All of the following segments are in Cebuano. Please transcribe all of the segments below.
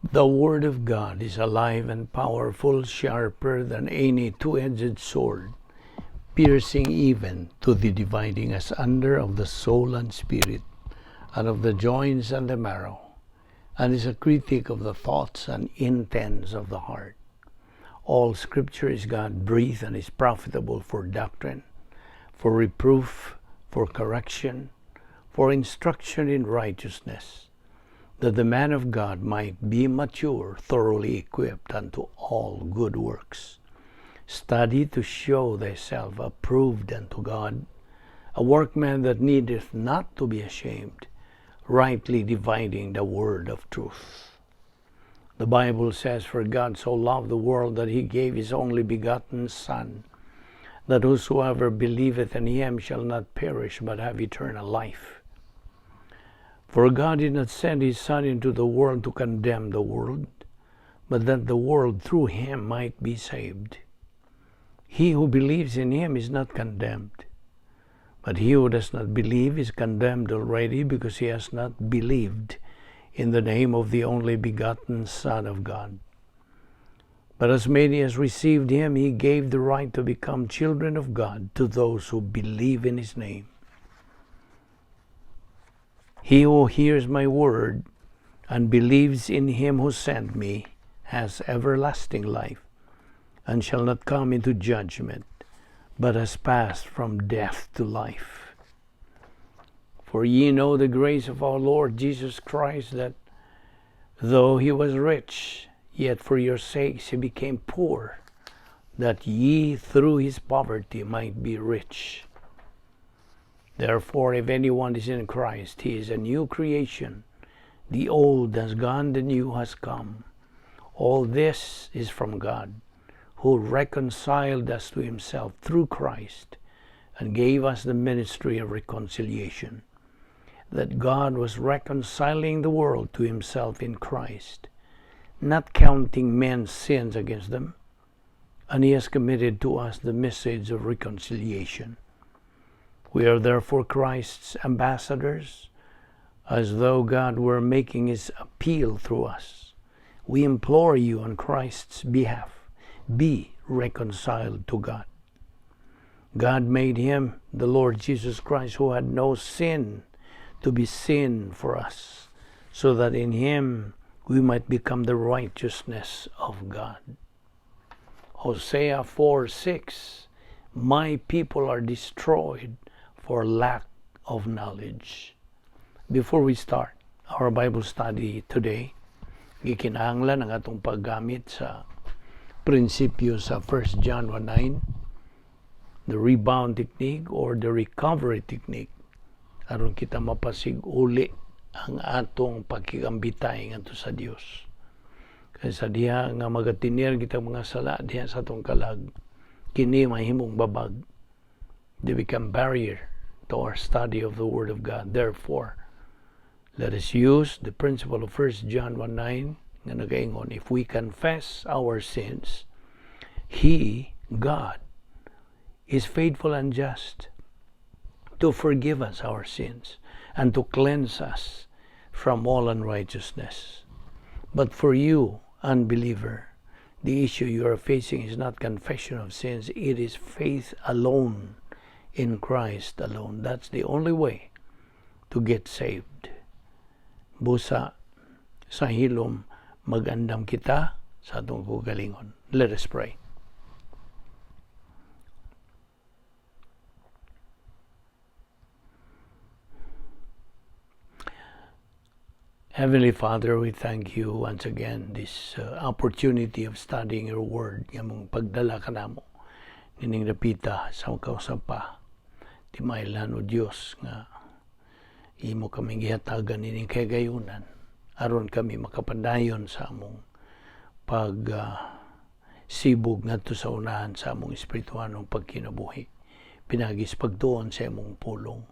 The Word of God is alive and powerful, sharper than any two-edged sword, piercing even to the dividing asunder of the soul and spirit, and of the joints and the marrow, and is a critic of the thoughts and intents of the heart. All Scripture is God-breathed and is profitable for doctrine, for reproof, for correction, for instruction in righteousness, that the man of God might be mature, thoroughly equipped unto all good works. Study to show thyself approved unto God, a workman that needeth not to be ashamed, rightly dividing the word of truth. The Bible says, "For God so loved the world that he gave his only begotten Son, that whosoever believeth in him shall not perish but have eternal life." For God did not send his Son into the world to condemn the world, but that the world through him might be saved. He who believes in him is not condemned, but he who does not believe is condemned already, because he has not believed in the name of the only begotten Son of God. But as many as received him, he gave the right to become children of God, to those who believe in his name. He who hears my word and believes in him who sent me has everlasting life, and shall not come into judgment, but has passed from death to life. For ye know the grace of our Lord Jesus Christ, that though he was rich, yet for your sakes he became poor, that ye through his poverty might be rich. Therefore, if anyone is in Christ, he is a new creation. The old has gone, the new has come. All this is from God, who reconciled us to himself through Christ and gave us the ministry of reconciliation, that God was reconciling the world to himself in Christ, not counting men's sins against them, and he has committed to us the message of reconciliation. We are therefore Christ's ambassadors, as though God were making his appeal through us. We implore you on Christ's behalf, be reconciled to God. God made him, the Lord Jesus Christ, who had no sin, to be sin for us, so that in him we might become the righteousness of God. Hosea 4:6, "My people are destroyed for lack of knowledge." Before we start our Bible study today, gikinahanglan ang atong paggamit sa prinsipyo sa 1 John 1:9, the rebound technique or the recovery technique, aron kita mapasig-uli ang atong pagkigambitay ngadto sa Dios. Kay sa diha nga magatinir kita mga sala diha sa atong kalag, kini mahimong babag. They become barrier to our study of the Word of God. Therefore, let us use the principle of 1 John 1:9 nga nagaingon, "If we confess our sins, He, God, is faithful and just to forgive us our sins and to cleanse us from all unrighteousness." But for you, unbeliever, the issue you are facing is not confession of sins, it is faith alone in Christ alone. That's the only way to get saved. Busa sa hilom magandam kita sa atong kaugalingon. Let us pray. Heavenly Father, we thank you once again this opportunity of studying your word. Nga mong pagdala ka namo nining dapita sa kausap pa. Timaylan o Dios nga imo kami gihatagan nining kagayunan aron kami makapadayon sa among pag sibog ngadto sa unahan sa among espirituhanong pagkinabuhi pinaagi sa pagtuon sa imong pulong.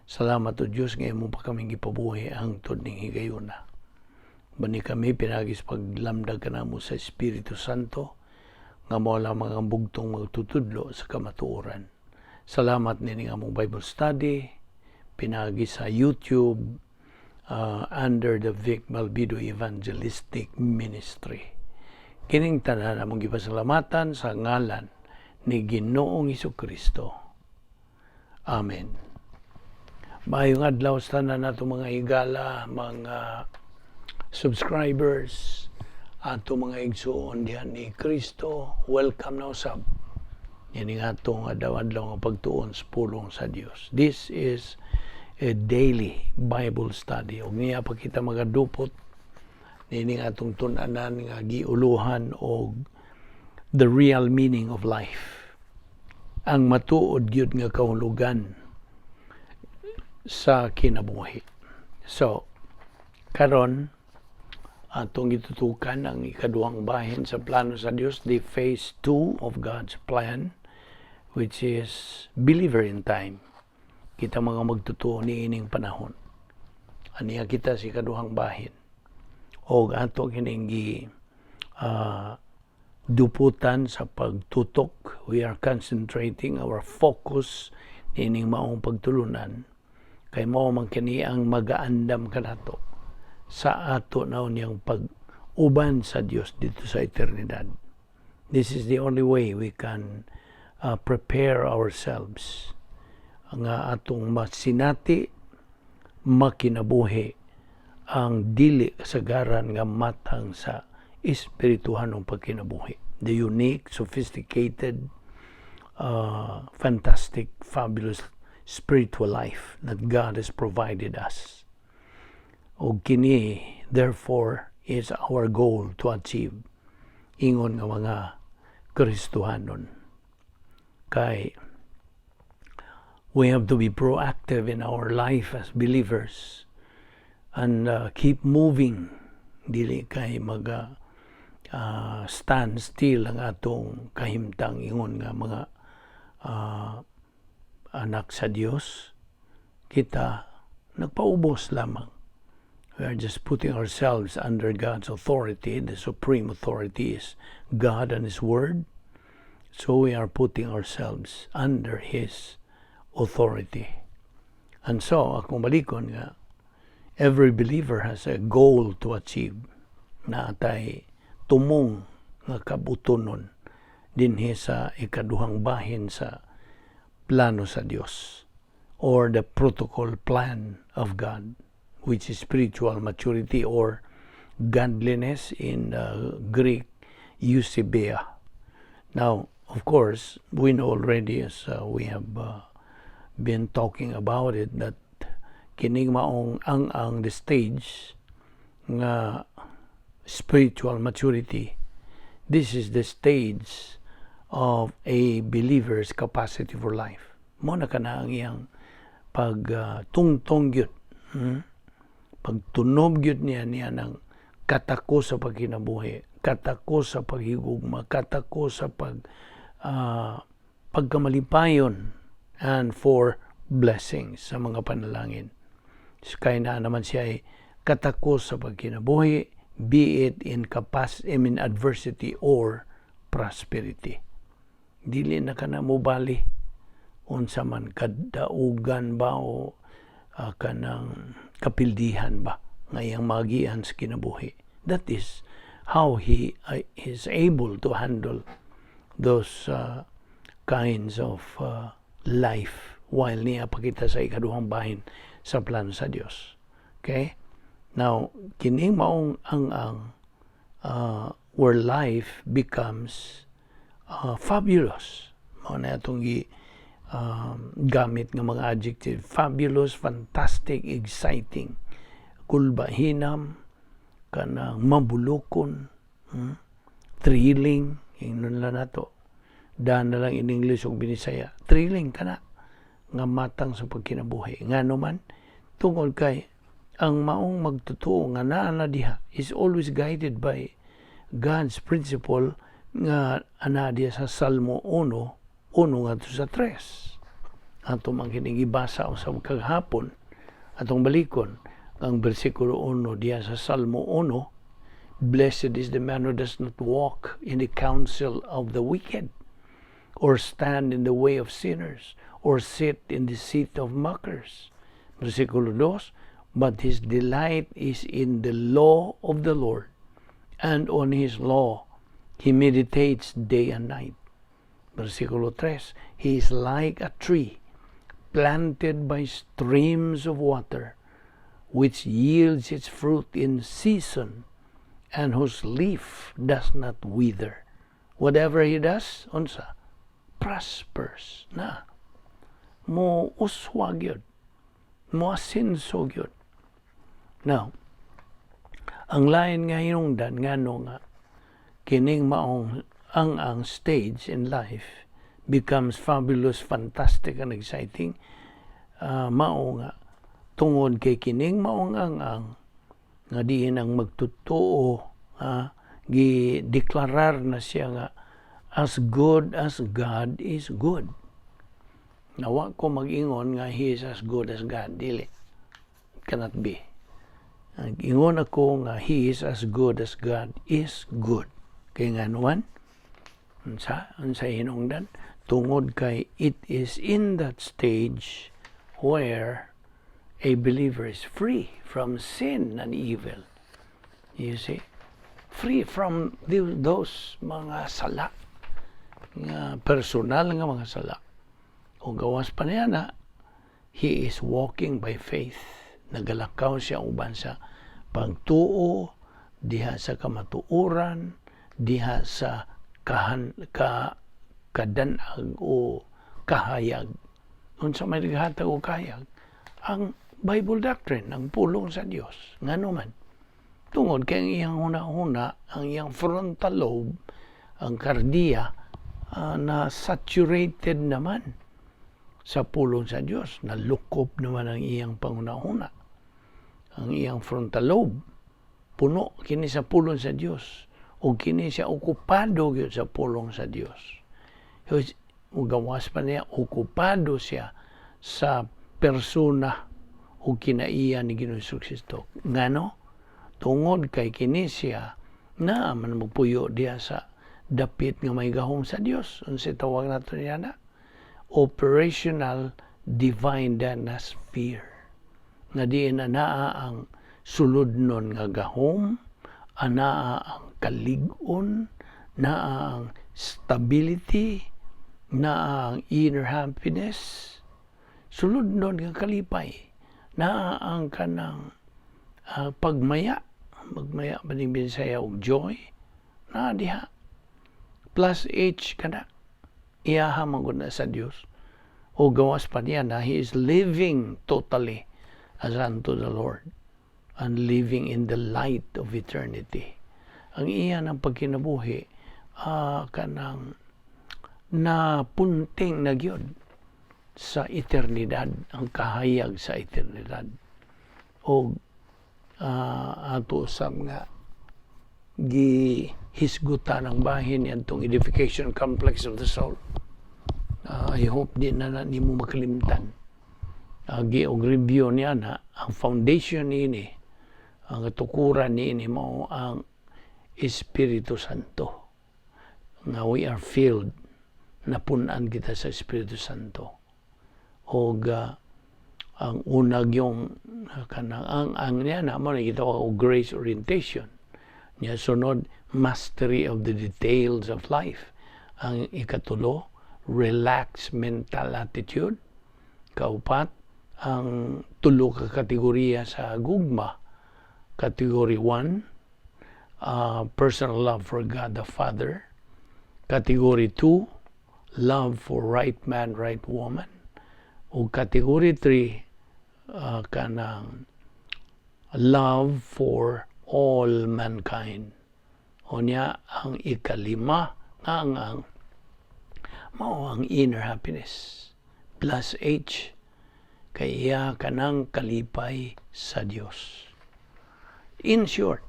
Salamat o Dios nga imo pa kaming gipabuhi hangtod ning higayuna. Bani kami pinaagi sa paglamdag kanamo sa Espiritu Santo nga mao lamang ang bugtong magtutudlo sa kamatuoran. Salamat nining among Bible study pinaagi sa YouTube. under the Vic Malvido Evangelistic Ministry. Kining tanan among gipasalamatan sa ngalan ni Ginoong Kristo. Amen. Maayong adlaw sa tanan nato, mga higala, mga subscribers, ato mga igsuon dihan ni Kristo. Welcome na usab niining atong adlaw-adlaw nga pagtuon sa pulong sa Dios. This is a daily Bible study. Ug niya pa kita magadupot niining atong tun-anan nga giuluhan og the real meaning of life. Ang matuod gyud nga kahulugan sa kinabuhi. So, karon atong gitutukan ang ikaduhang bahin sa plano sa Dios, the phase 2 of God's plan, which is believer in time. Kita mga magtutuo niining panahon. Aniya kita sa ikaduhang bahin. Og ato kining gi duputan sa pagtutok. We are concentrating our focus niining maong pagtulunan kay mao man kini ang magaandam kanato sa ato na unyang pag-uban sa Dios dito sa eternidad. This is the only way we can prepare ourselves nga atong masinati, makinabuhi ang dili kasagaran nga matang sa espirituhanong pagkinabuhi. The unique, sophisticated, fantastic, fabulous spiritual life that God has provided us. O kini, therefore, is our goal to achieve ingon nga mga Kristohanon. Kay we have to be proactive in our life as believers and keep moving, dili kay maga stand still ang atong kahimtang ingon nga mga anak sa Dios. Kita nagpaubos lamang. We are just putting ourselves under God's authority. The supreme authority is God and His Word, so we are putting ourselves under His authority. And so akong balikon nga every believer has a goal to achieve, na atay tumong nga kabutonon dinhi sa ikaduhang bahin sa plano sa Dios or the protocol plan of God, which is spiritual maturity or godliness, in Greek, eusebeia. Now, of course, we know already, as we have been talking about it, that kining maong ang the stage nga spiritual maturity, this is the stage of a believer's capacity for life. Mao na kana ang iyang pagtungtong gyud. Pagtunob gyud niya niya ng katako sa pagkinabuhi, katako sa paghigugma, katako sa pagkamalipayon and for blessings sa mga panalangin. Kaya na naman siya ay katako sa pagkinabuhi, be it in capacity, I mean, adversity or prosperity. Dili na ka na mobali unsa man kadaugan ba o kanang kapildihan ba nga iyang magian sa kinabuhi. That is how he is able to handle those kinds of life while niya pakita sa ikaduhang bahin sa plano sa Dios. Okay? Now, kining maong ang where life becomes fabulous. Mao na atong gi gamit nga mga adjective. Fabulous, fantastic, exciting. Kulbahinam, kanang mabulokon, thrilling, ingnon lang nato. Dan na lang in English ug Binisaya. Thrilling kana nga matang sa pagkinabuhi. Ngano man, tungod kay ang maong magtotoo nga naa na diha is always guided by God's principle nga ana diha sa Salmo 1, 1 ngadto sa 3. Ato man kining gibasa sa kagahapon, atong balikon ang bersikulo 1 diha sa Salmo 1: "Blessed is the man who does not walk in the counsel of the wicked, or stand in the way of sinners, or sit in the seat of mockers." Bersikulo 2, But his delight is in the law of the Lord, and on his law he meditates day and night. Versikulo 3, he is like a tree planted by streams of water, which yields its fruit in season, and whose leaf does not wither. Whatever he does, unsa? Prospers na. Mo uswa gyud. Mo asenso gyud. Now, ang lain nga hinungdan ngano nga kining maong ang stage in life becomes fabulous, fantastic, and exciting, mao nga tungod kay kining maong ang nga diin ang magtotoo gi-deklarar na siya nga as good as God is good. Nawa ko mag-ingon nga he is as good as God. Dili. It cannot be. Ingon ako nga he is as good as God is good. Kay nga naman, unsa hinungdan? Tungod kay it is in that stage where a believer is free from sin and evil. You see? Free from those mga sala nga personal nga mga sala. O gawas pa niya na, he is walking by faith. Nagalakaw siya uban sa pagtuo, diha sa kamatuoran, diha sa kahan, ka, kadanag o kahayag. Unsa may naghatag og kahayag? Ang Bible doctrine, ang pulong sa Dios. Ngano man? Tungod kay ang iyang huna-huna, ang iyang frontal lobe, ang kardiya, na saturated naman sa pulong sa Dios. Nalukop naman ang iyang panghuna-huna. Ang iyang frontal lobe, puno kini sa pulong sa Dios. O kini siya okupado gyud sa pulong sa Dios. O gawas pa niya, okupado siya sa persona o kinaiya ni Ginoong Kristo. Ngano? Tungod kay kini siya na man magpuyo diha sa dapit nga may gahom sa Dios. Unsa tawag nato niya na? Operational divine sphere. Nga diin anaa ang suludnon nga gahom, anaa ang kalig-on, naa ang stability, naa ang inner happiness, suludnon nga kalipay, naa ang kanang pagmaya, magmaya ba ning Bisaya og joy, naa diha. Plus H kana. Iyaha man gud na sa Dios. O gawas pa niya na he is living totally as unto the Lord and living in the light of eternity. Ang iya ng pagkinabuhi kanang napunting na gyud sa eternidad, ang kahayag sa eternidad. O ato sa nga gihisgutan ang bahin niadtong edification complex of the soul. I hope di na, na nimo makalimtan. Gi og review niya na ang foundation niini, ang tukuran niini mao ang Espiritu Santo. Nga we are filled, napunan kita sa Espiritu Santo. Og ang unag yung kanang ang niya na mo kita og grace orientation. Niya sunod, mastery of the details of life. Ang ikatulo, relaxed mental attitude. Kaupat, ang tulo ka kategorya sa gugma. Category 1, personal love for God the Father. Category 2, love for right man, right woman. O category 3, kanang love for all mankind. O niya, ang ikalima nga ang mao ang inner happiness plus H kay iya kanang kalipay sa Dios. In short,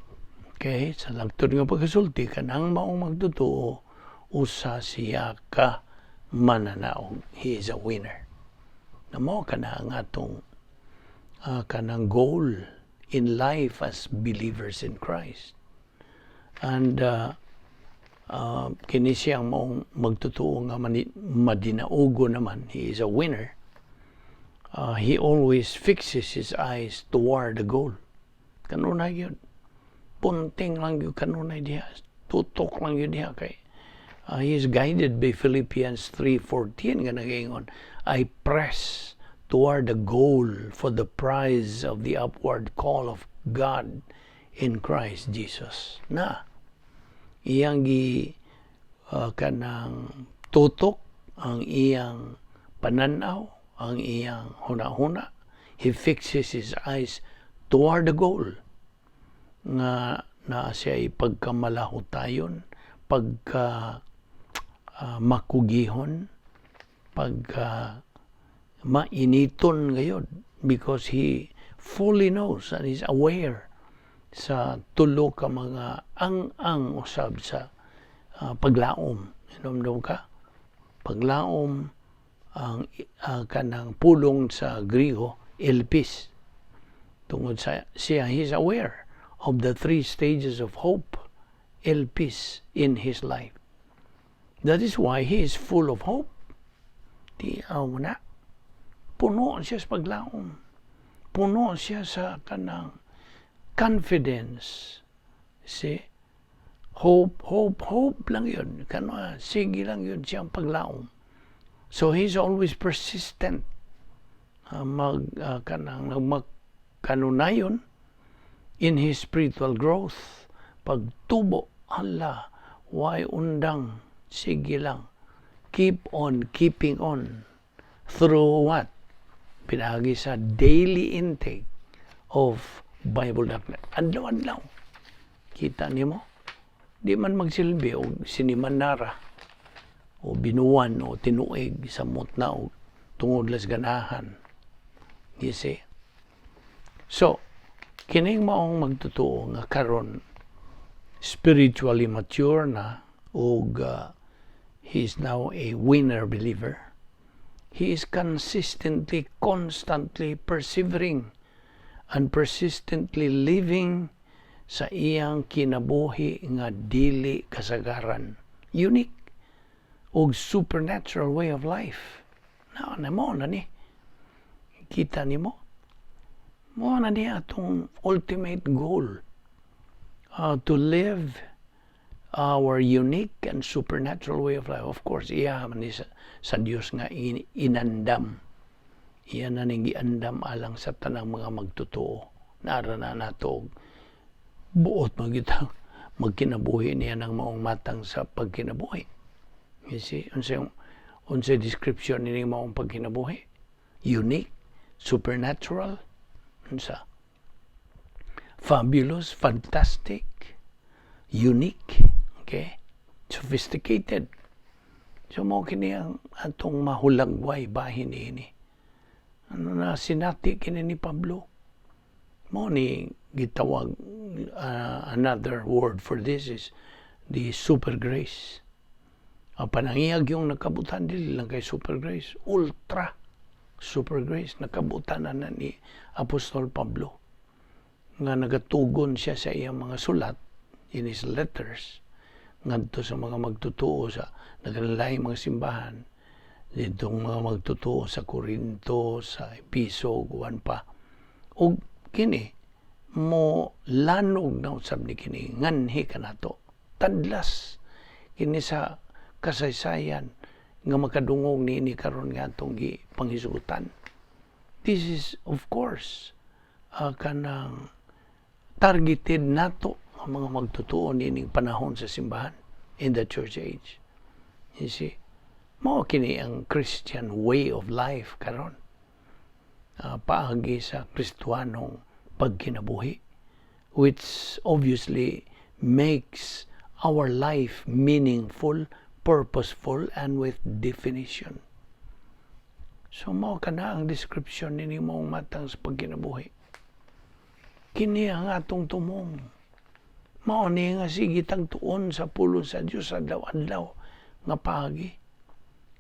okay, sa lagtod nga pagkasulti, kanang maong magtotoo, usa siya ka mananaog. He is a winner. Na mao kana ang atong kanang goal in life as believers in Christ. And kini siyang maong magtotoo nga madinaugo naman. He is a winner. He always fixes his eyes toward the goal. Kanunay gyud. Punting lang gyud kanunay diha. Tutok lang gyud diha kay he is guided by Philippians 3:14 nga nagaingon, "I press toward the goal for the prize of the upward call of God in Christ Jesus." Na iyang gi kanang tutok ang iyang pananaw, ang iyang huna-huna. He fixes his eyes toward the goal nga naa siya pagkamalahutayon, pagka makugihon, pagka mainiton gayod because he fully knows and is aware sa tulo ka mga ang-ang usab sa paglaom. Hinumdum ka? Paglaom ang kanang pulong sa Griego, elpis. Tungod sa siya, he is aware of the three stages of hope, elpis, in his life. That is why he is full of hope. Di aw na. Puno siya sa paglaom. Puno siya sa kanang confidence. See? Hope, hope, hope lang gyud. Kano, sige lang gyud siyang paglaom. So he's always persistent. Mag kanang magkanunayon in his spiritual growth. Pagtubo, hala, why undang, sige lang. Keep on keeping on. Through what? Pinaagi sa daily intake of Bible.net. Adlaw-adlaw. Kita nimo? Di man magsilbi og sinimanara o binuwan o tinuig sa na og tungod las ganahan. You see? So, kining maong magtotoo nga karon spiritually mature na ug he is now a winner believer. He is consistently, constantly persevering and persistently living sa iyang kinabuhi nga dili kasagaran. Unique ug supernatural way of life. Na, na mo na ni. Kita nimo? Mo na ni atong ultimate goal. To live our unique and supernatural way of life. Of course, iya man ni sa Dios nga inandam. Iya na ning giandam alang sa tanang mga magtotoo. Nara na nato og buot magita magkinabuhi niya ng maong matang sa pagkinabuhi. You see, unsay description ni maong pagkinabuhi? Unique, supernatural, unsa? Fabulous, fantastic, unique, okay? Sophisticated. So mo kini ang atong mahulagway bahin ini. Ano na sinati kini ni Pablo? Mo ni gitawag, another word for this is the super grace. Ang panangiyag yung nakabutan dili lang kay super grace, ultra super grace nakabutan na, na ni Apostol Pablo nga nagatugon siya sa iyang mga sulat, in his letters ngadto sa mga magtotoo sa naglaing mga simbahan ditong mga magtotoo sa Corinto, sa Episo, uban pa. Ug kini mo lanog na usab ni kini nganhi kanato. Tadlas kini sa kasaysayan nga makadungog niini karon nga atong gipanghisgutan. This is, of course, kanang targeted nato ang mga magtotoo niining panahon sa simbahan in the church age. You see? Mao kini ang Christian way of life karon. Paagi sa Kristuanong pagkinabuhi, which obviously makes our life meaningful, purposeful, and with definition. So mao kana ang description nini mong matang sa pagkinabuhi. Kini ang atong tumong. Mao ni nga sige tagtuon sa pulong sa Dios adlaw-adlaw nga paagi.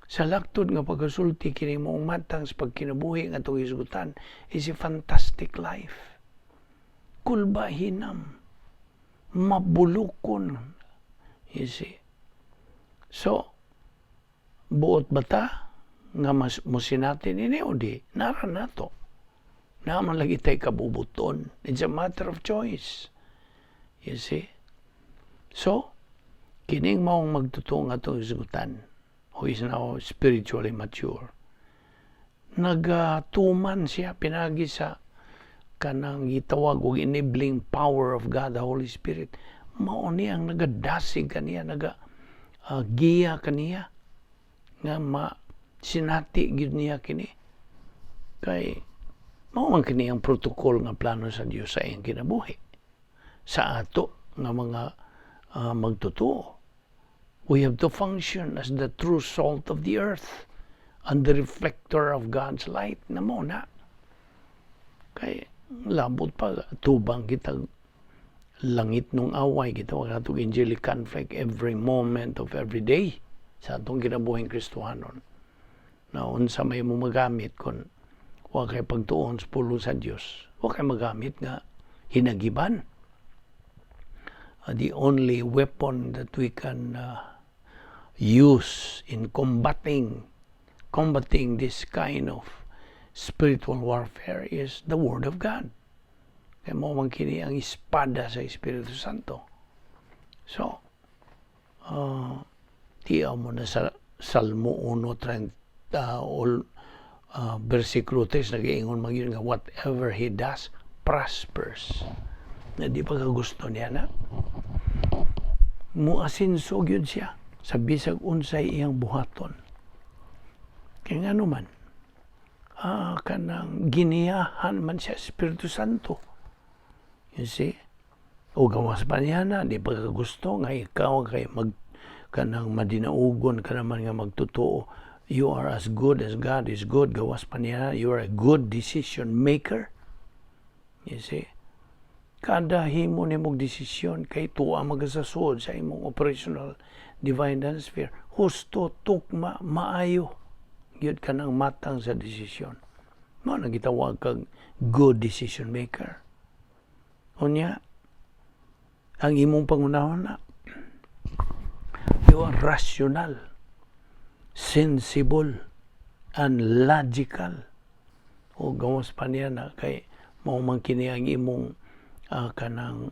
Sa laktod nga pagkasulti, kini mong matang sa pagkinabuhi nga atong hisgutan is a fantastic life. Kulba hinam. Mabulukon. You see? So, buot ba ta Nga mas musinati nini o di, nara nato. Naa man lagi tay kabubuton. It's a matter of choice. You see? So, kining maong magtotoo nga atong hisgutan, who is now spiritually mature, nagatuman siya pinagi sa kanang gitawag og enabling power of God, the Holy Spirit. Mao ni ang nagadasig kaniya, naga giya kaniya nga ma sinati gyud niya kini kay mao man kini ang protocol nga plano sa Dios sa iyang kinabuhi sa ato nga mga magtotoo. We have to function as the true salt of the earth and the reflector of God's light na mo na kay labot pa tubang kita langit nung away kita atong angelic conflict every moment of every day sa atong kinabuhing Kristohanon na unsa may mo magamit kung wa kay pagtuon sa pulong sa Dios, wa kay magamit nga hinagiban. The only weapon that we can use in combating this kind of spiritual warfare is the Word of God. Kay mao man kini ang espada sa Espiritu Santo. So, tiyaw mo na sa Salmo 1:30 all versikulo 3, nag-iingon man yun nga whatever he does prospers. Na di pa gusto niya na muasinso gyud siya sa bisag unsay iyang buhaton. Kaya nga naman, kanang giniyahan man siya Espiritu Santo. You see? O gawas pa niya na, di pa gusto nga ikaw kay mag kanang madinaugon ka naman nga magtotoo. You are as good as God is good. Gawas pa niya, you are a good decision maker. You see? Kada himo nimong desisyon kay tuwa magasasud sa imong operational divine sphere. Husto, tukma, maayo. Gyud ka nang matang sa desisyon. Mao na gitawag kag good decision maker. Unya, ang imong pangunahon na, you are rational, sensible, and logical. O gawas pa niya na kay mao man kini ang imong kanang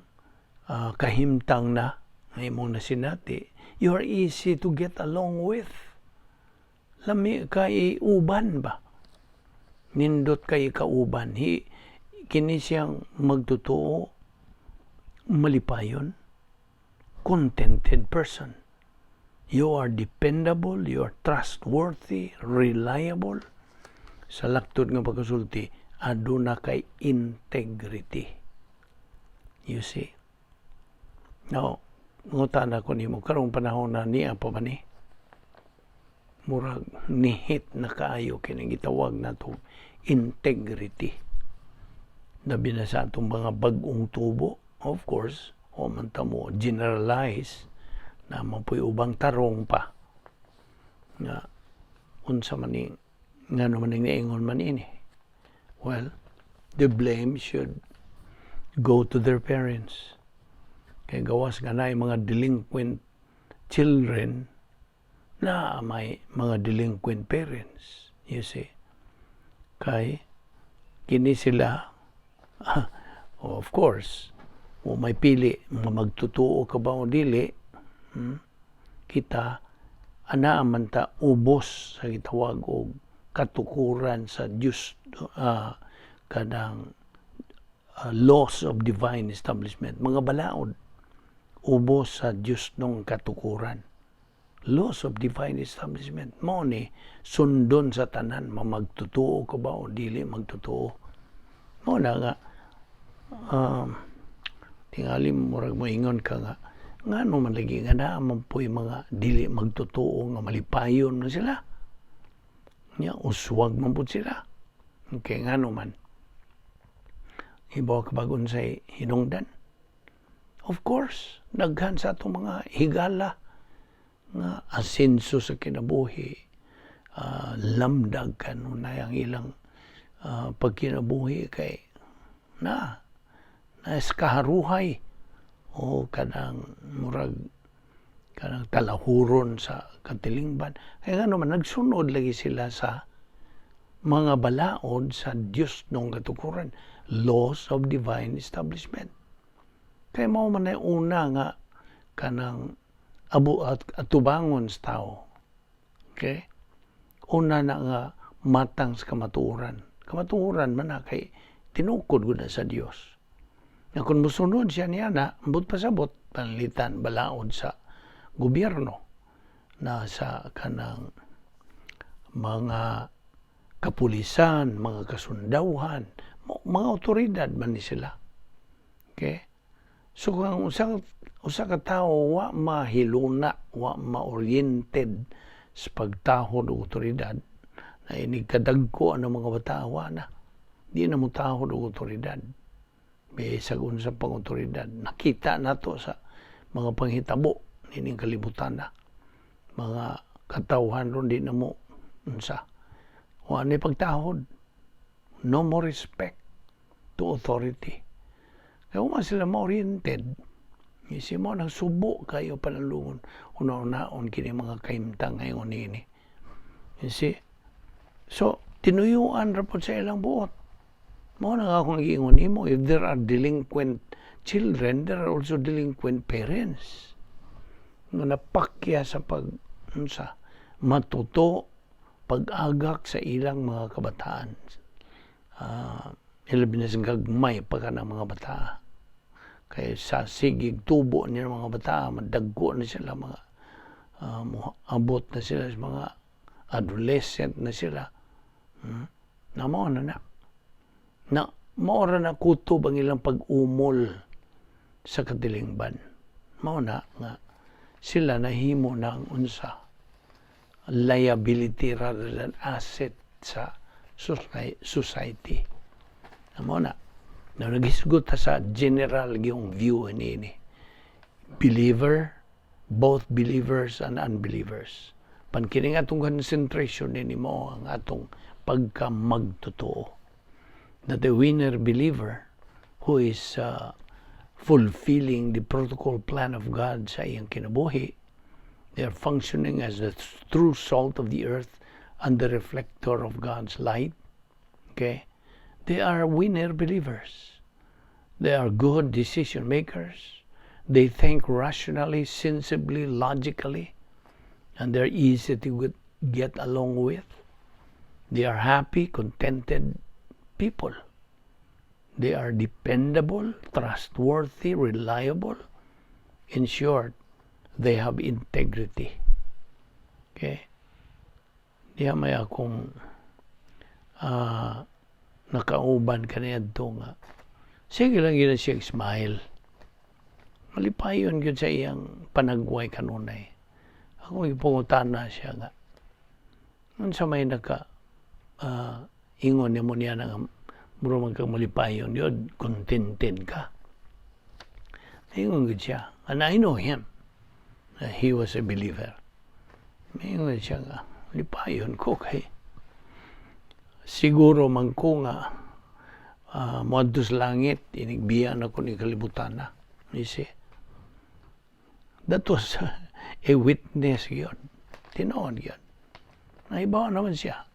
kahimtang na nga imong nasinati, you are easy to get along with. Lami kay uban ba? Nindot kay kauban. Hi, kini siyang magtotoo, malipayon, contented person. You are dependable, you are trustworthy, reliable. Sa laktod nga pagkasulti, aduna kay integrity. You see? Now, ngutana ko nimo karong panahon na niya pa ba ni? Murag nihit na kaayo kini gitawag nato integrity. Labi na sa atong mga bag-ong tubo, of course, o man ta mo generalize na man po'y ubang tarong pa nga unsa man ni ngano man ning niingon man ini. Well, the blame should go to their parents kay gawas nga naay mga delinquent children na may mga delinquent parents, you see? Kay kini sila, of course, o may pili nga magtotoo ka ba o dili. Kita anaa man ta ubos sa gitawag og katukuran sa Dios, kanang laws of divine establishment, mga balaod, ubos sa Dios nung katukuran, laws of divine establishment. Mao ni sundon sa tanan, mamagtotoo ka ba o dili magtotoo. Mao na nga tingali murag moingon ka nga ngano man lagi nga naa man po'y mga dili magtotoo nga malipayon man sila nya, uswag man pud sila. Okay, ngano man? Hibaw ka bag unsay hinungdan? Of course, daghan sa atong mga higala nga asenso sa kinabuhi, lamdag kanunay ang ilang pagkinabuhi kay na naeskaharuhay o kanang murag Kanang talahuron sa katilingban. Kaya nga naman, nagsunod lagi sila sa mga balaod sa Diosnong katukoran, laws of divine establishment. Kaya mao man ay una nga kanang abu at atubangon sa tao. Okay? Una na nga matang sa kamatuoran. Kamatuoran man na kay tinukod gud na sa Dios. Nga kung musunod siya niya na, ambot pasabot, panlitan balaod sa gobyerno na sa kanang mga kapulisan, mga kasundawhan, mga otoridad man ni sila. Okay? So kung usa ka tawo wa mahiluna, wa ma-oriented sa pagtahod og otoridad, na inig kadagko ang mga bata, wa na. Di na mo tahod og otoridad. Bisag unsa pang otoridad. Nakita nato sa mga panghitabo nining kalibutan na. Mga katawhan ron di na mo unsa. Wa ni pagtahod. No more respect to authority. Kaya man sila ma-oriented. Isi mo nang subo kayo panalungon. Una-unaon kini mga kahimtang ngayon nini. You see? So, tinuyuan ra pod sa ilang buot. Mao na akong giingon nimo, if there are delinquent children, there are also delinquent parents. Nga napakya sa pag unsa matuto pag-agak sa ilang mga kabataan. Ilabi na sa gagmay pa ka ng mga bata. Kay sa sigig tubo niya mga bata, madagko na sila mga abot na sila sa mga adolescent na sila. Na mao na na. Na mao ra na kutob ang ilang pag-umol sa katilingban. Mao na nga sila nahimo na ang unsa liability rather than asset sa society. Mao na. Na naghisgot ta sa general yung view niini. Believer, both believers and unbelievers. Pan kining atong concentration nini mo ang atong pagka magtotoo. That the winner believer who is fulfilling the protocol plan of God sa iyang kinabuhi, they are functioning as the true salt of the earth and the reflector of God's light. Okay? They are winner believers. They are good decision makers. They think rationally, sensibly, logically, and they're easy to get along with. They are happy, contented people. They are dependable, trustworthy, reliable. In short, they have integrity. Okay? Diha may akong nakauban kaniadto nga sige lang yun siya smile. Malipayon gyud sa iyang panagway kanunay. Ako ipangutana siya nga unsa may naka ingon nimo niya nga mura man kang malipayon yun, contented ka. Ingon gyud siya. And I know him. He was a believer. Ingon siya nga, lipayon ko kay siguro man ko nga moadto sa langit inigbiya na ko ni kalibutan na. You see? That was a witness yun. Tinuod yun. Naibaw naman siya.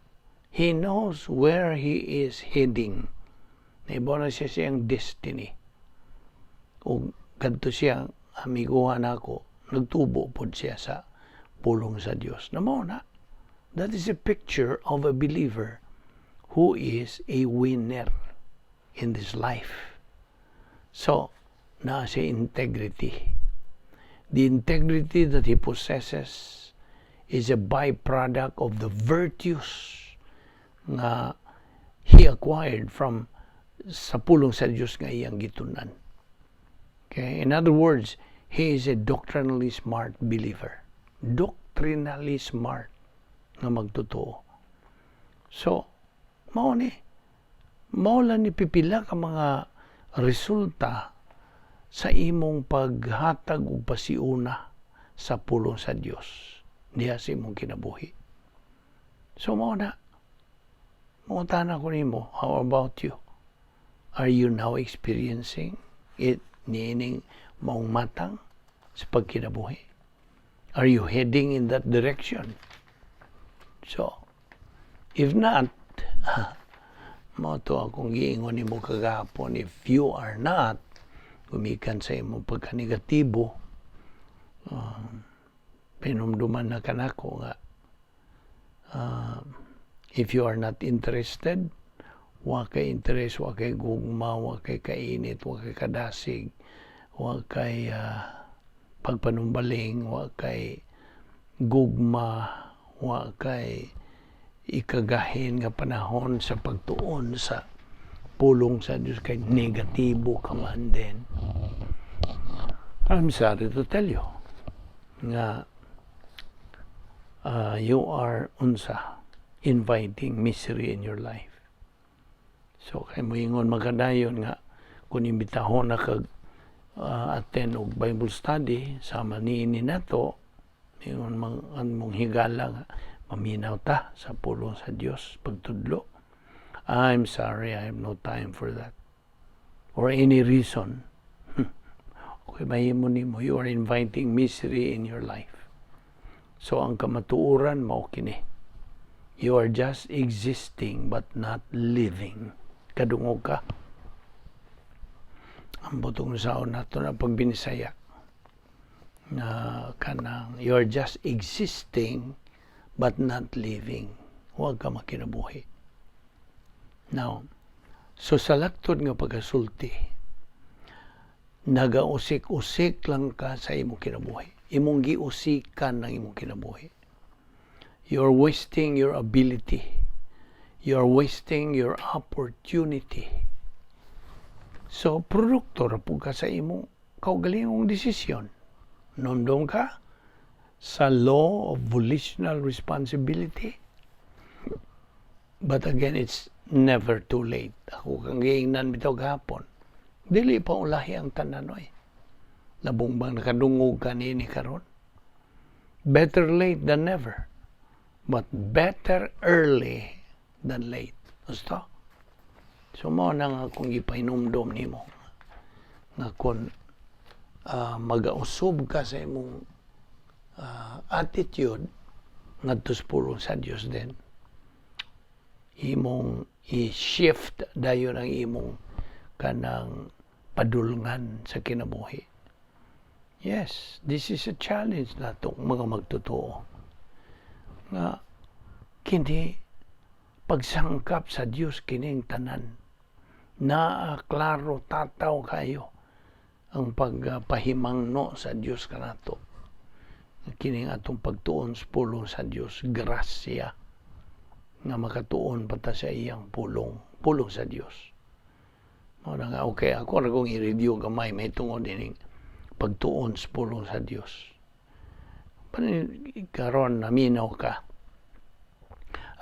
He knows where he is heading. Naibaw na siya siyang destiny. O kadto siya amiguhan ako, nagtubo pod siya sa pulong sa Dios. Na mao na. That is a picture of a believer who is a winner in this life. So, naa siya integrity. The integrity that he possesses is a byproduct of the virtues nga he acquired from sa pulong sa Dios nga iyang gitunan. Okay? In other words, he is a doctrinally smart believer. Doctrinally smart nga magtotoo. So, mao ni. Mao lang ni pipila ka mga resulta sa imong paghatag og pasiuna sa pulong sa Dios diha sa imong kinabuhi. So mao na. Mangutana ko nimo, how about you? Are you now experiencing it niining maong matang sa pagkinabuhi? Are you heading in that direction? So, if not, mao to akong giingon nimo kagahapon, if you are not, gumikan sa imong pagkanegatibo, pinumduman na kanako nga, if you are not interested, wa kay interest, wa kay gugma, wa kay kainit, wa kay kadasig, wa kay pagpanumbaling, wa kay gugma, wa kay ikagahin nga panahon sa pagtuon sa pulong sa Diyos, kay negatibo ka man din. I'm sorry to tell you nga you are unsa inviting misery in your life. So kay moingon magkadayon nga kung imbitahon na kag attend og Bible study sama niini nato, ingon mang ang mong higala nga maminaw ta sa pulong sa Dios pagtudlo. "I'm sorry, I have no time for that." Or any reason. Okay, mahimo nimo, you are inviting misery in your life. So ang kamatuoran mao kini. You are just existing but not living. Kadungog ka. Ang butong saon nato na pagbinisaya na kanang you are just existing but not living. Huwag ka makinabuhi. Now, so sa laktod nga pagkasulti, nagausik-usik lang ka sa imong kinabuhi. Imong giusikan ng imong kinabuhi. You're wasting your ability. You're wasting your opportunity. So, produkto ra pud ka sa imong kaugalingong desisyon. Nundong ka sa law of volitional responsibility. But again, it's never too late. Ako kang giingnan bitaw gahapon. Dili pa ulahi ang tanan oy. Labong bang nakadungog ka niini karon? Better late than never. But better early than late. Gusto? So mao na nga akong gipahinumdom nimo nga kung magausub ka sa imong attitude ngadto sa pulong sa Dios, then imong i-shift dayon ang imong kanang padulngan sa kinabuhi. Yes, this is a challenge natong mga magtotoo. Nga kini pagsangkap sa Dios kining tanan. Naa klaro tataw kayo ang pagpahimangno sa Dios kanato. Kining atong pagtuon sa pulong sa Dios, grasya nga makatuon pa ta sa iyang pulong, pulong sa Dios. Mao na nga okay, ako ra kong i-review gamay may tungod ining pagtuon sa pulong sa Dios. Karon naminaw ka.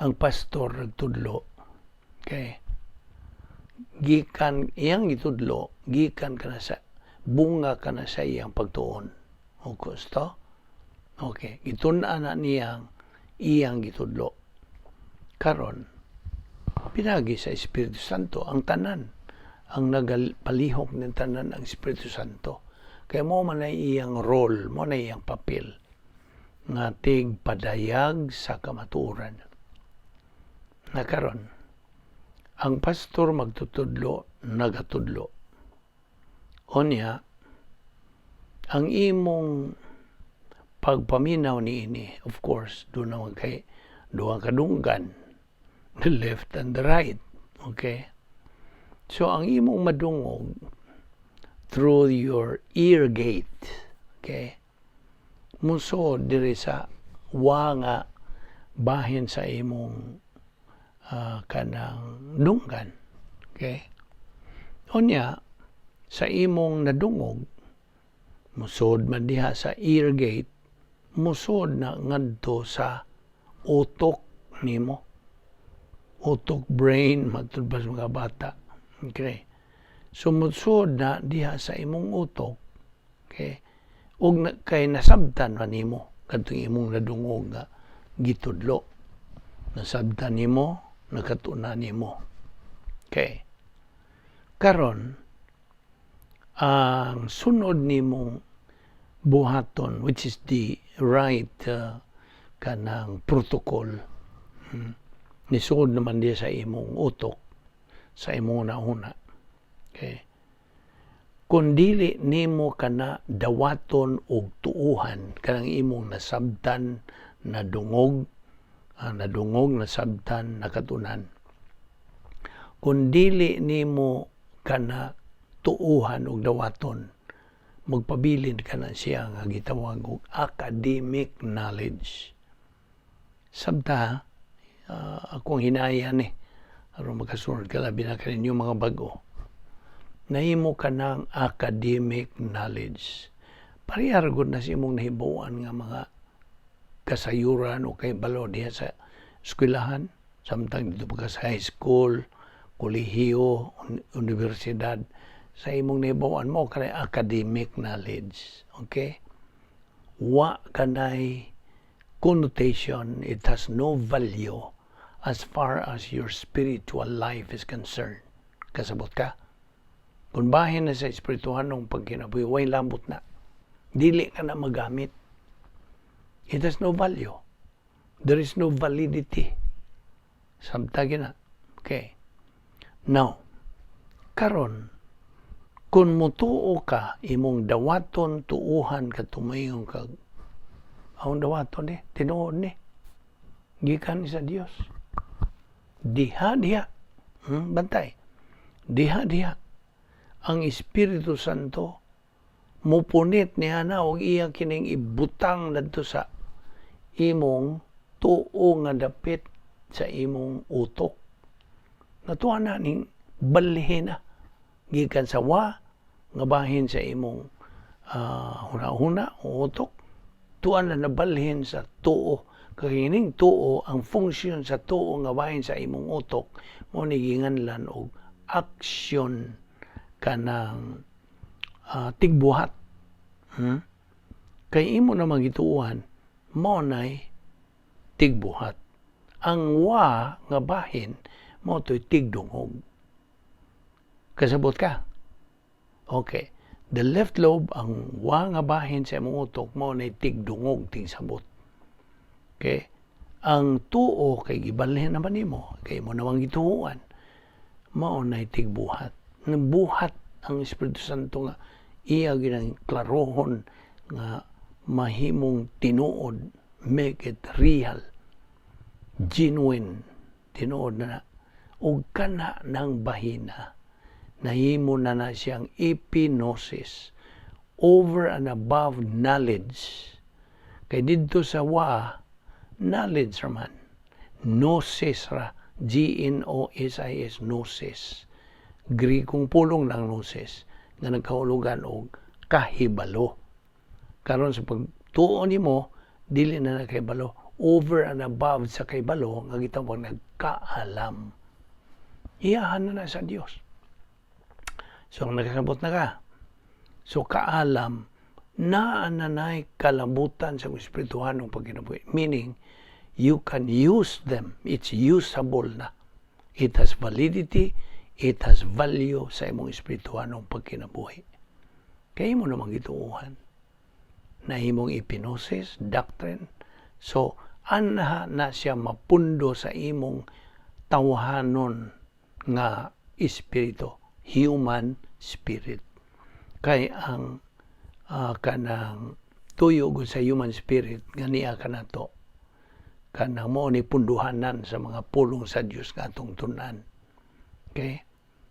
Ang pastor nagtudlo, okay, gikan iyang gitudlo, gikan ka na sa bunga ka na sa iyang pagtuon. O gusto? Okay, gitun-an na niyang iyang gitudlo. Karon, pinagi sa Espiritu Santo ang tanan. Ang nagapalihok ng tanan ang Espiritu Santo. Kaya mao man ay iyang role, mao na iyang papel nga tig padayag sa kamatuoran. Na karon, ang pastor magtutudlo, nagatudlo. Onya, ang imong pagpaminaw niini, of course, doon naman kay duha kadunggan, the left and the right. Okay? So, ang imong madungog through your ear gate, okay, musod diri sa wa nga bahin sa imong kanang dunggan. Okay? Unya, sa imong nadungog, musod man diha sa ear gate, musod na ngadto sa utok nimo. Utok, brain, matud pa sa mga bata. Okay. So musod na diha sa imong utok. Okay. Ug na, kay nasabtan man nimo kadtong imong nadungog nga gitudlo. Nasabtan nimo, nakatuna nimo. Okay. Karon, ang sunod nimong Buhaton, which is the right kanang protocol. Nisud naman diya sa imong utok, sa imong una. Okay. Kung dili nimo kana dawaton og tuuhan kanang imong nasabtan, nadungog, nasabtan, nakatunan. Kung dili nimo kana tuuhan og dawaton, magpabilin ka na siya nga gitawag og academic knowledge. Sabta, akong hinaya ni aron makasunod ka, labi na kaninyo mga bag-o. Nahimo ka ng academic knowledge. Pareha ra gud na sa imong nahibaw-an nga mga kasayuran o kahibalo diha sa eskwelahan, samtang dito pa ka sa high school, kolehiyo, universidad, sa imong nahibaw-an mo kanay academic knowledge. Okay? Wa kanay connotation, it has no value as far as your spiritual life is concerned. Kasabot ka? Kung bahin na sa espirituhanong pagkinabuhi, way labot na. Dili ka na magamit. It has no value. There is no validity. Sabta na. Okay. Now, karon, kung mutuo ka, imong dawaton, tuuhan ka, tumayon ka, akong dawaton ni, tinuod ni, gikan ni sa Dios. Diha, diha. Bantay. Diha, diha. Ang Espiritu Santo, mupunit niya na og iya kining ibutang dadto sa imong tuo nga dapit sa imong utok. Natuwa na ning balhin na gikan sa wa nga bahin sa imong huna-huna o utok, tuan na nabalhin sa tuo. Kay kining tuo, ang function sa tuo nga bahin sa imong utok mo ni ginganlan og action kanang tigbuhat. Kay imo na gituohan, mao nay tigbuhat. Ang wa nga bahin mao to'y tigdungog. Kasabot ka? Okay. The left lobe, ang wa nga bahin sa imong utok, mao nay tigdungog, tigsabot. Okay? Ang tuo kay gibalhin naman nimo, kay imo namang gituohan, mao nay tigbuhat. Buhat ang Espiritu Santo nga iya ginang klarohon nga mahimong tinuod, make it real, genuine, tinuod na na. Ug kana ng bahina, nahimo na na siyang epignosis, over and above knowledge. Kay didto sa wa, knowledge raman. Gnosis ra, Gnosis, gnosis. Grikong pulong lang gnosis, nga nagkahulugan og kahibalo. Karon sa pagtuo nimo, dili na nakahibalo, over and above sa kahibalo nga gitawag nagkaalam. Iyahan na na sa Dios. So, ang nakasabot na ka. So, kaalam, naa na na'y kalabutan sa espirituhanong pagkinabuhi. Meaning, you can use them. It's usable na. It has validity, it has value sa imong espirituhanong pagkinabuhi. Kaya mo namang gituohan. Na imong epignosis, doctrine. So, anha na siya mapundo sa imong tawhanon nga espiritu, human spirit. Kay ang kanang tuyo gud sa human spirit nga niya kanato, kanang mo ni punduhanan sa mga pulong sa Dios nga atong tun-an. Okay?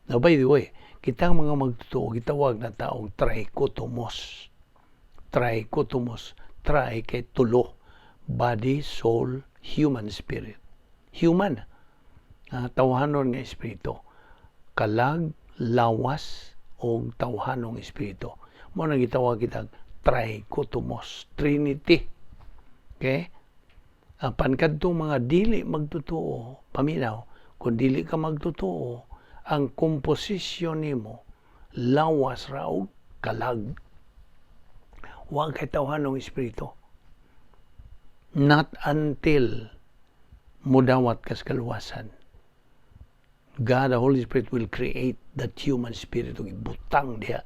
Now, by the way, kitang mga magtotoo, gitawag na taong trichotomos. Trichotomos. Tri kay tulo. Body, soul, human spirit. Human. Tawhanon nga espiritu. Kalag, lawas, o tawhanong espiritu. Mo na gitawag kitang trichotomos. Trinity. Okay? Apan kadtong mga dili magtotoo, paminaw, kung dili ka magtotoo, ang komposisyon nimo lawas ra og kalag. Wa kay tawhanong espiritu. Not until mudawat kas kaluwasan. God, the Holy Spirit, will create that human spirit ug ibutang diha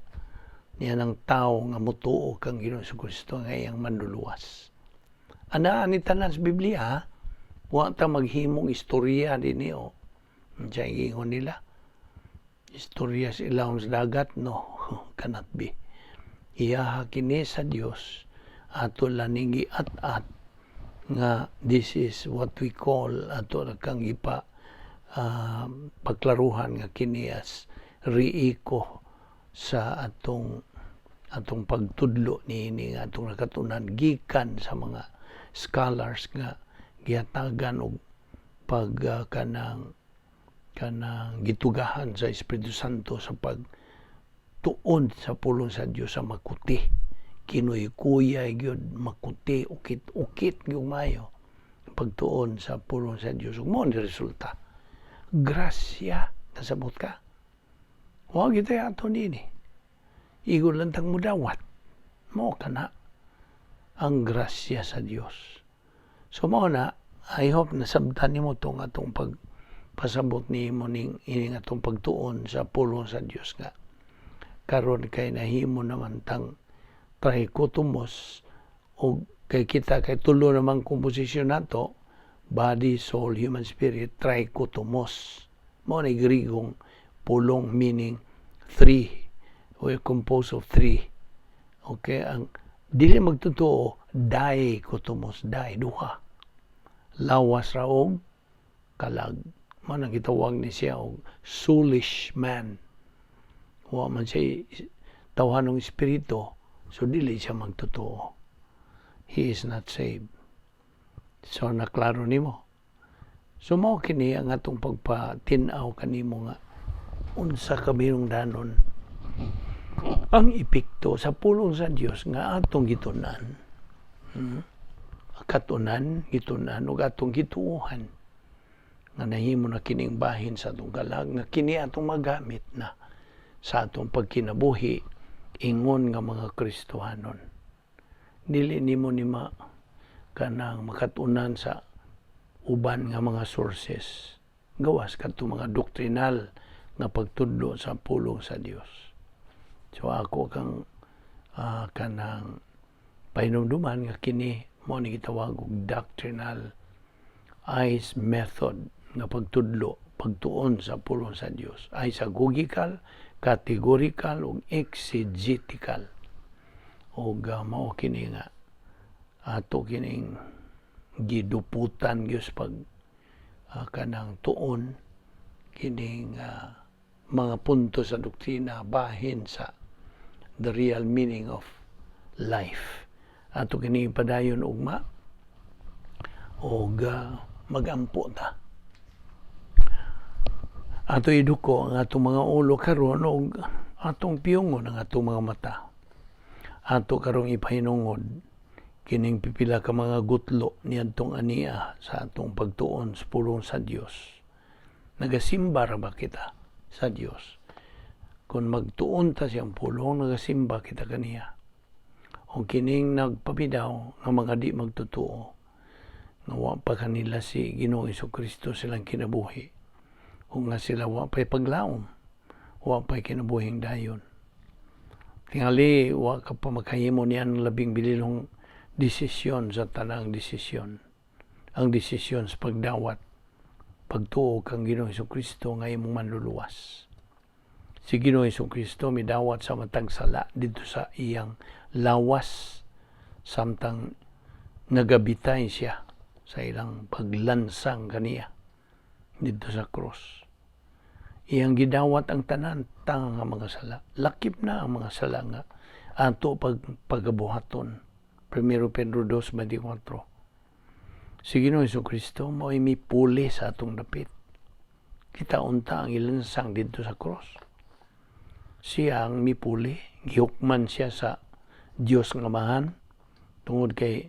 Niya ng tao nga mutuo kang Ginoong Kristo nga iyang manluluwas. Ana ni tanan sa Biblia, ha? Wa ta maghimong istorya dinhi o. Unsa giingon nila? Istorya sa ilawom sa dagat? No, cannot be. Iyaha kini sa Dios, ato lang ning giat-at nga this is what we call, ato na kang ipa pagklaruhan nga kini as riiko sa atong atong pagtudlo niini nga atong nakatunan gikan sa mga scholars nga gihatagan og pag kanang kanang gitugahan sa Espiritu Santo sa pagtuon sa pulong sa Dios sa makuti, kinuy-kuyay gyud, makuti, ukit-ukit gyud maayo pagtuon sa pulong sa Dios, ug mao ni resulta, grasya. Nasabot ka? Wa gyud ato nini, igol lang tang mudawat mo kana ang grasya sa Dios. So mao na, I hope nasabtan nimo tong atong pagpasabot nimo ning ining atong pagtuon sa pulong sa Dios nga karon kay nahimo naman tang trichotomos, og kay kita kay tulo namang komposisyon nato: body, soul, human spirit, trichotomos. Mao ni Grigong pulong, meaning three. We composed of three. Okay, ang dili magtotoo, dichotomos, di, duha, lawas ra og kalag. Mao nang gitawag ni siya og soulish man. Wa man siya tawhanong espiritu, so dili siya magtotoo. He is not saved. So naklaro nimo? So mao kini ang atong pagpatin-aw kanimo nga unsa ka hinungdanon ang epekto sa pulong sa Dios nga atong gitunan. Katunan, gitunan ug atong gituohan nga nahimo na kining bahin sa atong kalag, nga kini atong magamit na sa atong pagkinabuhi ingon nga mga Kristohanon. Dili nimo ni ma kanang makatunan sa uban nga mga sources gawas kadto mga doktrinal nga pagtudlo sa pulong sa Dios. So ako kang kanang pahinumduman nga kini mo ni gitawag og doctrinal eyes method nga pagtudlo, pagtuon sa pulong sa Dios, isagogical, categorical ug exegetical. Ug mao kini nga ato kining giduputan gyud pag kanang tuon kining mga punto sa doktrina bahin sa the real meaning of life. Ato kini padayon ugma og magampo ta. Ato iduko ang atong mga ulo karon og atong piyungon ang atong mga mata. Ato karong ipahinungod kining pipila ka mga gutlo niadtong ania sa atong pagtuon sa pulong sa Dios. Nagasimba ra ba kita sa Dios? Kung magtuon ta siyang pulong, nagasimba kita kaniya. O kining nagpabidaw nga mga di magtotoo, nga wa pa kanila si Ginoong Kristo silang kinabuhi, o nga sila wa pa'y paglaom, wa pa'y kinabuhing dayon. Tingali, wa ka pa makahimo niyan ang labing bililong desisyon sa tanang desisyon. Ang desisyon sa pagdawat, pagtuo kang Ginoong Kristo nga imong manluluwas. Si Ginoong Kristo midawat sa matag sala dito sa iyang lawas samtang nagabitay siya sa ilang paglansang kaniya dito sa cross. Iyang gidawat ang tanan tanga nga mga sala. Lakip na ang mga sala nga ato pag pagabuhaton. 1 Pedro 2:24. Si Ginoong Kristo mao'y mipuli sa atong dapit. Kita unta ang ilansang dito sa cross. Siya ang mipuli, gihukman siya sa Dios nga Amahan tungod kay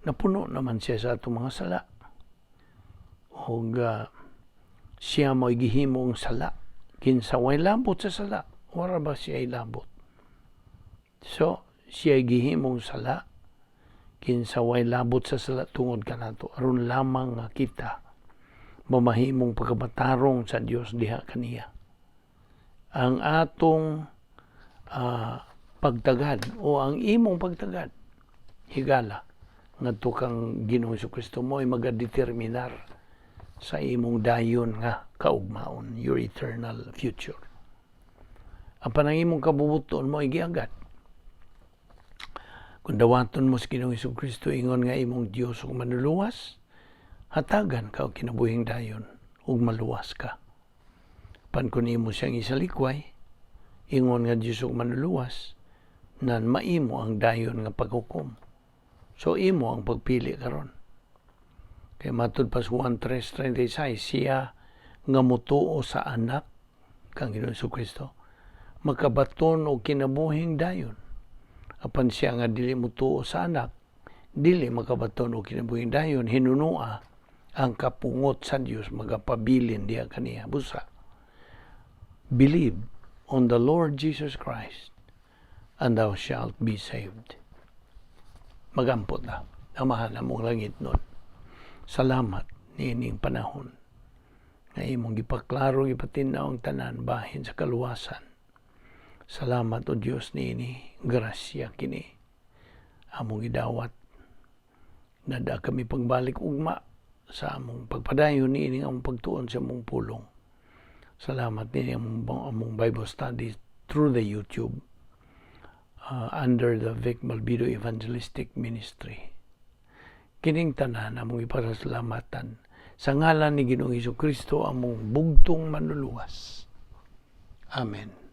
napuno naman siya sa atong mga sala. Og siya mo'y gihimong sala. Kinsa way labot sa sala, wala ba siya labot? So, siya gihimong sala kinsa way labot sa sala tungod kanato, aron lamang nga kita mamahimong pagkamatarong sa Dios diha kaniya. Ang atong Pagtagad o ang imong pagtagad, higala ngadto kang Ginoong Kristo mo ay magadeterminar sa imong dayon nga kaugmaon, your eternal future. Apan ang imong kabubuton mo ay giagad. Kung dawaton mo sa Ginoong Kristo ingon nga imong Dios ug Manluluwas, hatagan ka og kinabuhing dayon ug maluwas ka. Pan kung imo siyang isalikway, ingon nga Dios ug Manluluwas, nan maimo ang dayon nga paghukom. So imo ang pagpili karon. Kay matud pa sa Juan 3:36, siya nga mutuo sa Anak, kang Ginoong Kristo, makabaton og kinabuhing dayon. Apan siya nga dili mutuo sa Anak, dili makabaton og kinabuhing dayon, hinunua ang kapungot sa Dios magapabilin diha kaniya. Busa, believe on the Lord Jesus Christ and thou shalt be saved. Magampo ta. Amahan among langitnon, salamat niining panahon nga imong gipaklaro, gipatin-aw ang tanan bahin sa kaluwasan. Salamat, O Dios, niini grasya kini among gidawat. Nada kami pagbalik ugma sa among pagpadayon niining among pagtuon sa among pulong. Salamat niini among Bible study through the YouTube under the Vic Malbido Evangelistic Ministry. Kining tanan among ipasalamatan sa ngalan ni Ginoong Kristo, among bugtong Manluluwas. Amen.